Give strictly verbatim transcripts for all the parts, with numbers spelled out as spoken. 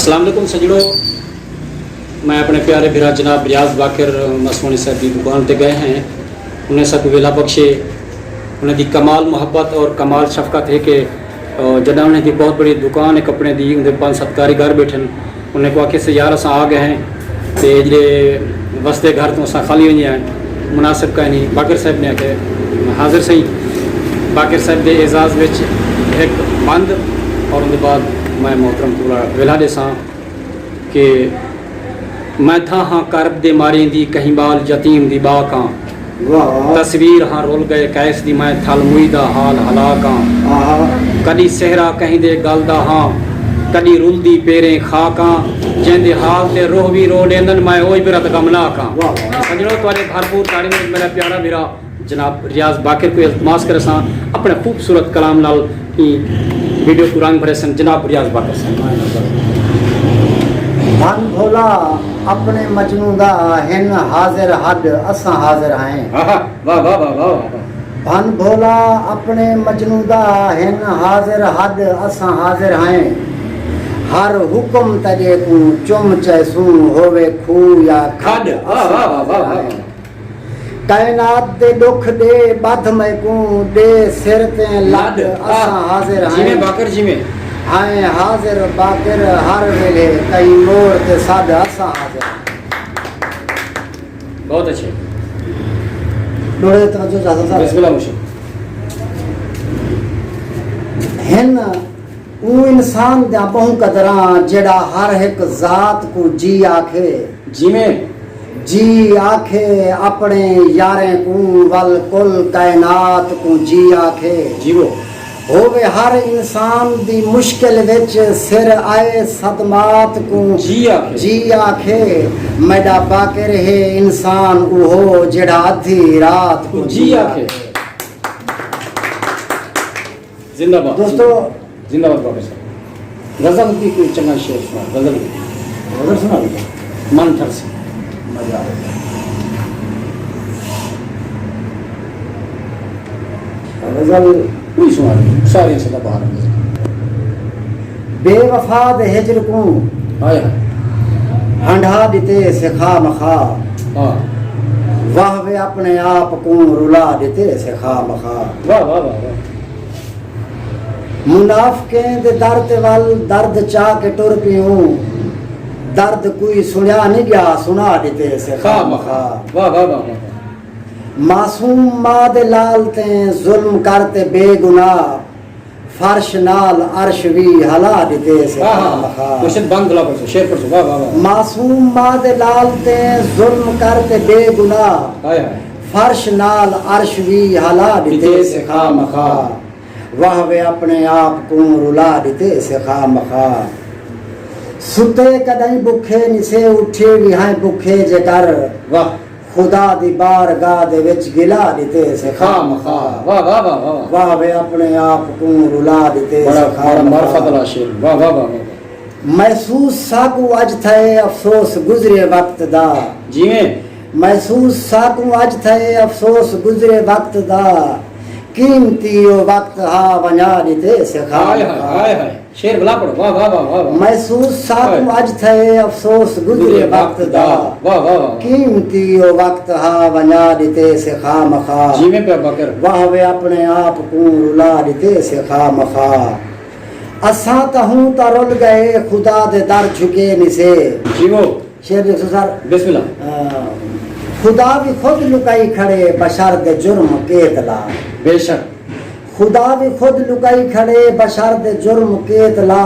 السلام علیکم سجڑو، میں اپنے پیارے بھرا جناب ریاض باقر مسموݨی صاحب دی دکان تے ڳئے ہیں۔ انہیں ساکوں ویلا بخشے، انہیں دی کمال محبت اور کمال شفقت ہے کہ، آ، جݙاں انہیں دی بہت بڑی دکان ہے کپڑے دی، اندے پنج ست کاریگر ٻیٹھن، انہیں کوں آکھیس یار اساں آ ڳئے ہیں تے جیڑھے وسدے گھر توں اساں خالی ونڄے ہیں، مناسب کائنی۔ باقر صاحب نے آکھیا حاضر سئیں۔ باقر صاحب دے اعزاز وچ ہک بند اور ان دے بعد میں محترم کوں ویلا ݙیساں کہ میں تھاں ہاں کرب دے ماریں دی کہیں ٻال یتیم دی ٻاک ہاں۔ واہ۔ تصویر ہاں رل ڳئے قیس دی میں تھل موئی دا حال ہلاک ہاں۔ آہا۔ کݙی صحرا کہیں دے ڳل دا ہاں، کݙی رلدی پیریں خاک ہاں، جیندے حال تے روہ وی رو ݙیندن میں او عبرت غمناک ہاں۔ واہ۔ سجݨو تہاݙے بھرپور تاڑیں وچ میݙا پیارا بھرا جناب ریاض باقر کوں التماس کریساں اپݨے خوبصورت کلام نال ایں ویڈیو کوں رنگ بھریسن۔ جناب ریاض باقر صاحب۔ بھن بھولا اپݨے مجنوں دا ہن حاضر ہݙ اساں حاضر ہائیں۔ آہا، واہ، واہ، واہ، واہ، واہ۔ بھن بھولا اپݨے مجنوں دا ہن حاضر ہݙ اساں حاضر ہائیں۔ ہر حکم تیݙے کوں چم چیسوں ہووے کھوہ یا کھݙ کھݙ، واہ، واہ، واہ، واہ، واہ۔ کائنات دے ݙکھ ݙے ٻدھ میکوں ݙے سر تیں لݙ لݙ، اساں آہ، حاضر جیویں ہائیں۔ باقر جیویں۔ ہائیں حاضر باقر ہر ویلھے کہیں موڑ تے سݙ اساں حاضر ہائیں۔ بہت اچھے۔ ݙوہڑے توجہ اجازت ہے۔ بسم اللہ مرشد۔ ہن اوں انسان دیاں ٻہوں قدراں جیڑھا ہر ہک ذات کوں جی آکھے۔ جیویں۔ جی آکھے اپݨے یاریں کوں ول کل کائنات کوں جی آکھے۔ جیوو۔ ہووے ہر انسان دی مشکل وچ سر آئے صدمات کوں جی آکھے۔ جی آکھے۔ میݙا باقر ہے انسان اوہو جیڑھا ادھی رات کوں جی جی آکھے۔ آکھے۔ زندہ باد۔ دوستو، زندہ باد باقر صاحب۔ غزل دی کوئی چنڳا شعر سݨا، غزل دی۔ غزل سݨا بیٹا۔ من تھرسی۔ مزہ آ ڳیا۔ غزل کوئی سݨا ݙے، ساری سدا بہار۔ بے وفا دے ہجر کوں ہائے ہائے۔ ہنڈھا ݙتے سے خواہ مخواہ۔ ہاں۔ واہ وے اپݨے آپ کوں رلا ݙتے سے خواہ مخواہ۔ واہ، واہ، واہ، واہ۔ منافقیں دے در تے ول درد چا کے ٹر پیوں، درد کوئی سݨیا نی ڳیا، سݨا ݙتے سے خواہ خواہ مخواہ۔ مخواہ۔ واہ، واہ، واہ، واہ۔ معصوم ماء دے لال تیں ظلم کر تے بے گناہ، فرش نال عرش وی ہلا ݙتے سے آہا، خواہ مخواہ۔ مرشد بند بلا پڑھسو، شعر پڑھسو، واہ، واہ، واہ۔ معصوم ماء دے لال تیں ظلم کر تے بے گناہ، ہائے ہائے۔ فرش نال عرش وی ہلا ݙتے ݙتے سے سے خواہ خواہ مخواہ۔ مخواہ۔ واہ وے اپݨے آپ کوں رلا ݙتے سے خواہ مخواہ۔ ستے کݙاہیں بکھے نسے، اٹھے وی ہیں بکھے جے کر۔ واہ۔ خدا دی بارگاہ دے وچ گلا ݙتے سے خواہ مخواہ۔ واہ، واہ، واہ، واہ، واہ۔ واہ وے اپݨے آپ کوں رلا ݙتے بڑا، سے خواہ بڑا مخواہ۔ معرفت والا شعر۔ واہ، واہ، واہ، واہ، واہ۔ محسوس ساکوں اڄ تھئے افسوس گزرے وقت دا۔ جیویں۔ محسوس ساکوں اڄ تھئے افسوس گزرے وقت دا۔ قیمتی او وقت ہا ونڄا ݙتے سے خواہ ہائے ہائے، مخواہ۔ ہائے ہائے۔ شعر بلا پڑھو، واہ، واہ، واہ، واہ، واہ۔ محسوس ساکوں ہائے۔ اڄ تھئے افسوس گزرے گزرے وقت وقت دا۔ دا۔ واہ، واہ، واہ۔ قیمتی او وقت ہا ونڄا ݙتے سے خواہ مخواہ۔ جیویں پیا باقر۔ واہ وے اپݨے آپ کوں رلا ݙتے سے خواہ مخواہ۔ اساں تاں ہوں تاں رل ڳئے خدا دے در جھکے نسے۔ جیوو۔ شعر ݙیکھسو سر۔ بسم اللہ۔ آ، خدا وی خود لکائی کھڑے بشر دے جرم کیت لا۔ بے شک۔ خدا وی خود لکائی کھڑے بشر دے جرم کیت لا۔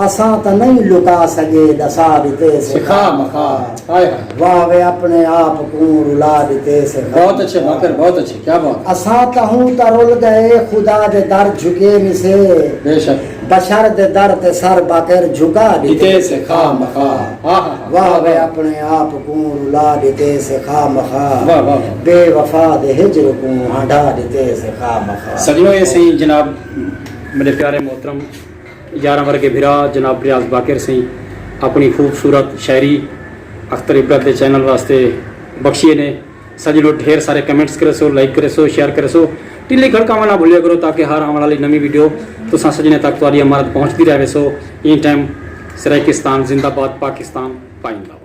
اساں تاں نئیں لکا سڳے ݙسا ݙتے سے خواہ مخواہ۔ ہائے ہائے۔ واہ وے اپݨے آپ کوں رلا ݙتے سے خواہ مخواہ۔ بہت اچھے باقر، بہت اچھے، کیا بات۔ اساں تاں ہوں تاں رل ڳئے خدا دے در جھکے نسے۔ بے شک۔ بشر دے در تے سر باقر جھکا ݙتے ݙتے سے خواہ مخواہ۔ ہاں، ہاں، ہاں۔ واہ وے اپݨے آپ کوں رلا ݙتے سے خواہ مخواہ۔ واہ، واہ، واہ۔ بے وفا دے ہجر کوں ہنڈا ݙتے سے خواہ مخواہ۔ سجݨو، اے سئیں جناب میݙے پیارے محترم یاراں ورگے بھرا جناب ریاض باقر سئیں اپݨی خوبصورت شاعری اختر عبرت دے چینل واسطے بخشیے نے۔ سجݨو، ڈھیر سارے کمنٹس کریسو، لائک کریسو، شیئر کریسو، ٹلی کھڑکاوݨ نہ بھلیا کرو تاکہ ہر آوݨ والی نویں ویڈیو تساں سجݨیں تک تہاݙی امانت پہنچدی رہے ویسو۔ ایں ٹائم سرائیکستان زندہ باد، پاکستان پائندہ۔